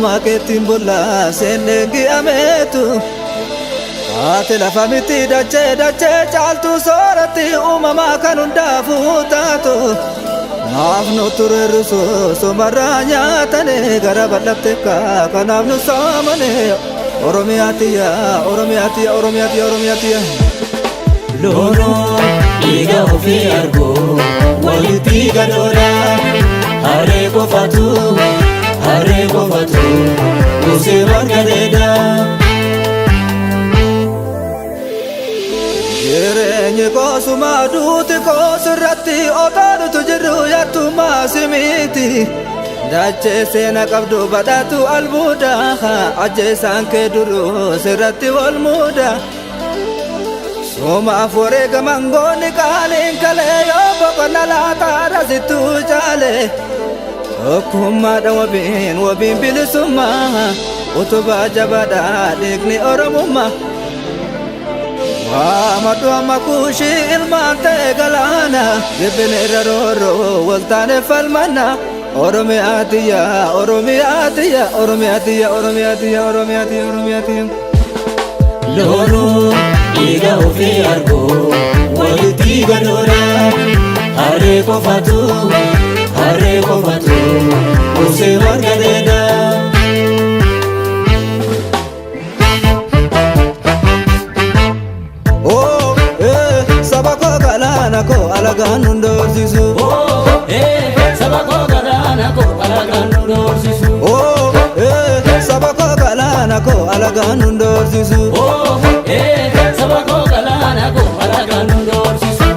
Tokkummaa keettiin bullaa seenneen gi'ameetu. Haati lafa miti dachee dachee caaltuu sooratti uumamaa kan hundaafuu taatu. Maaf nu turerrisu sumarraa nyaatane gara bal'atte kanaaf nu saamane. Oromiyaa tiyya, Oromiyaa tiyya, Oromiyaa tiyya, Oromiyaa tiyya. Loonoo dhiiga ofii argu walitti gadoodha. Harree qofatu, harree qofatu goosee marga dheeda. Jireenyi koosuma duuti koosirratti otoo nutu jirru yattummaa simiti. Dachee seena qabdu badhaatu albuuda ajjeesaan kee duru sirratti wal muuda. Sumaaf wareegaman goonni qaaliin kalee yoo boqonna laataadha sittuu caale. Tokkummaadha wabiin wabiin bilisummaa utubaa jabaadha dhiigni oromummaa. Waamadhu amma kuushii ilmaan ta'e galaana jibbin irra roorroo waltaane falmanna. Oromiyaa tiyya, Oromiyaa tiyya, Oromiyaa tiyya, Oromiyaa tiyya, Oromiyaa tiyya, Oromiyaa tiyya. Loonoo dhiiga ofii argu walitti gadoodha. Harree qofatu, harree qofatu goosee marga dheeda. Oh, saba koo galaana koo alagaan nun doorsisu. Saba koo galaana koo alagaan nu doorsisu. Oh, saba koo galaana koo alagaan nun doorsisu. Saba koo galaana koo alagaan nu doorsisu.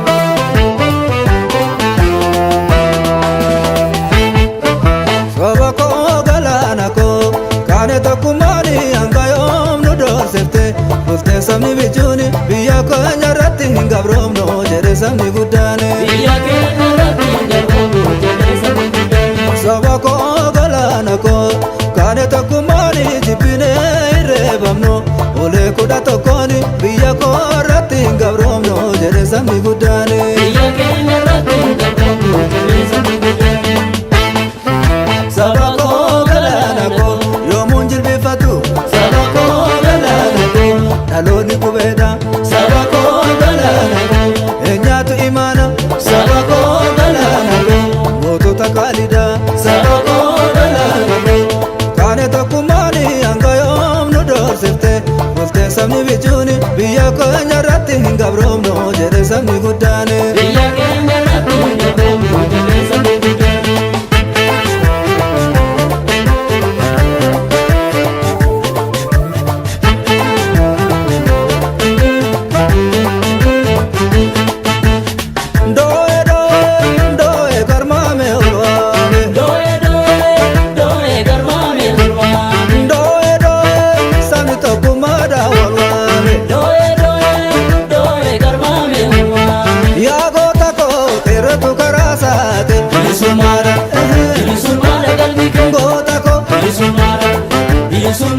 Saba koo galaana koo kaane tokkummaani hanga yoom nu doorsifte bultee sabni bichuuni biyya keenya irratti hin gabroomnu jedhe sabni guddaani. Biyya keenya irratti hin gabroomnu jedhee sabni guddaan. Saba koo galaana koo kaane tokkummaani jibbinee hin reebamnu ulee 11n biyya koo irratti hin gabroomnu jedhe sabni guddaani. Biyya keenya irratti hin gabroomnu jedhee sabni guddaan. Saba koo galaana koo yoomuun jilbeeffatu saba koo galaana koo dhaloonni qubeedha saba koo galaana koo eenyaatu imaana saba koo galaana koo mootota qaalidha saba koo galaana koo kaane tokkummaani hanga yoom nu doorsifte bultee sabni bichuuni biyya keenya irratti hin gabroomnu jedhe sabni guddaani. Biyya keenya irratti hin gabroomnu jedhee sabni guddaan. Doo'ee doo'ee doo'ee garmaame olwaame. Doo'ee doo'ee doo'ee garmaame olwaame. Doo'ee doo'ee sabni tokkummaadha wal waame. Doo'ee doo'ee doo'ee garmaame olwaame. Yaa goota koo qeerratu karaa saate. Bilisummaadha, bilisummaadha galmi kee. Goota koo Bilisummaadha, bilisummaadha.